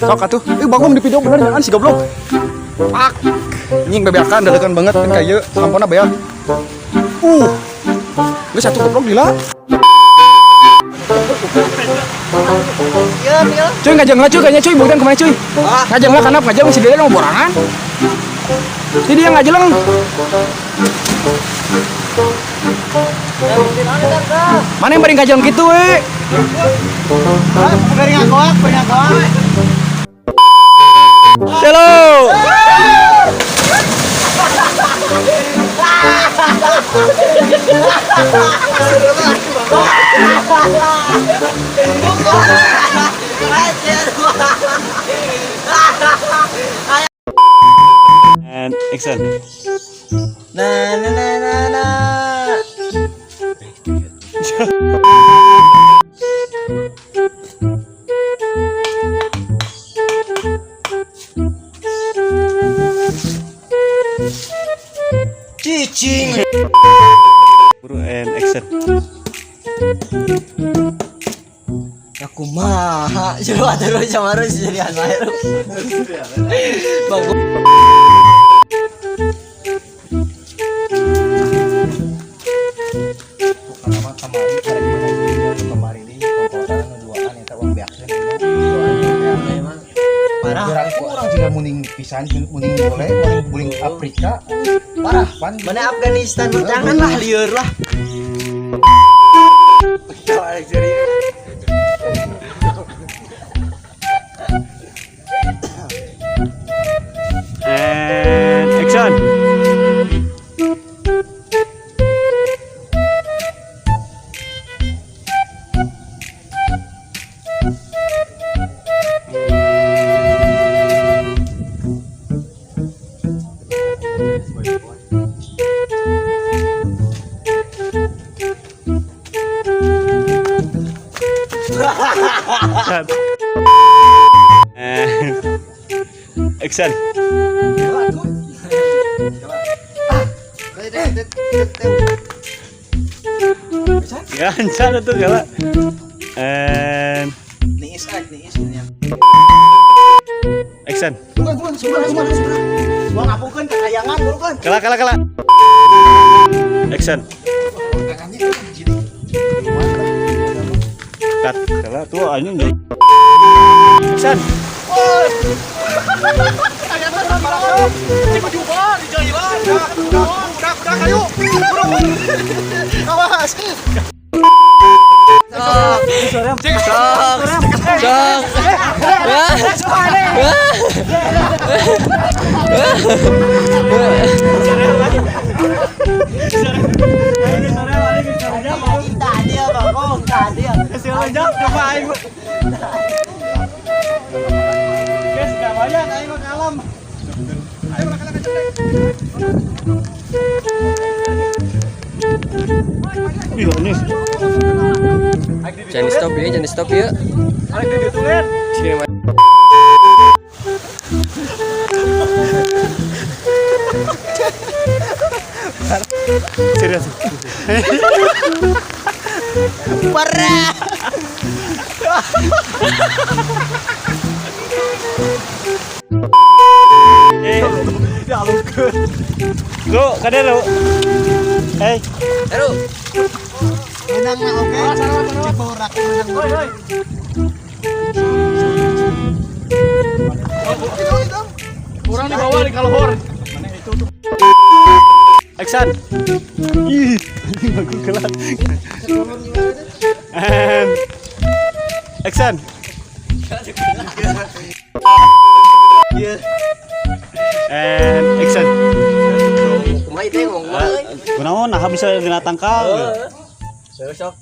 Sok atuh. Bagong di video bener jangan si goblok. Pak. Anjing bebeakan dalekan banget kan ka ieu sampona beak. Geus atuh goblok lila. Cuy ngajeng lah cuy kayaknya cuy, bukan kemana cuy? Ngajeng lah kanap ngajeng si Dede mau borangan. Jadi dia ngajeleng. Mana yang paling ngajeng gitu we? Beri ngakoak. Halo. And action. Na na na na na. Cicing. Buru and action. Aku mah, coba terus sama terus jadi air. Bagus. Parah. Orang juga muning pisan, muning boleh, muning buling Afrika. Parah pan. Mana Afghanistan bertangan lah liur lah. And action. Cut. And action. Gancan tuh gala. And Niis ah, niis ini. action. Bukan, bukan, sebelah, sebelah, sebelah. Gua ngapukeun kekayangan, bukan. Kala kala kala. Action. Cut. Kala tuh anjing jadi. Action. Awas. Tadi ya bagong, tadi ya. Coba aing. Guys, gak banyak aing mah kalem. Ih, ini. Jangan di stop ya, jangan di stop ya. Serius. Parah. Lu, kade lu. Hey, Aduh. Menang na oke. Ceporak menang. Kurang di bawah di kalhor. action. Ih, bagus kelar. And action. And action. Kumaha teh ngomong kumaha euy. Kunaon nah bisa dina tangkal. Sok.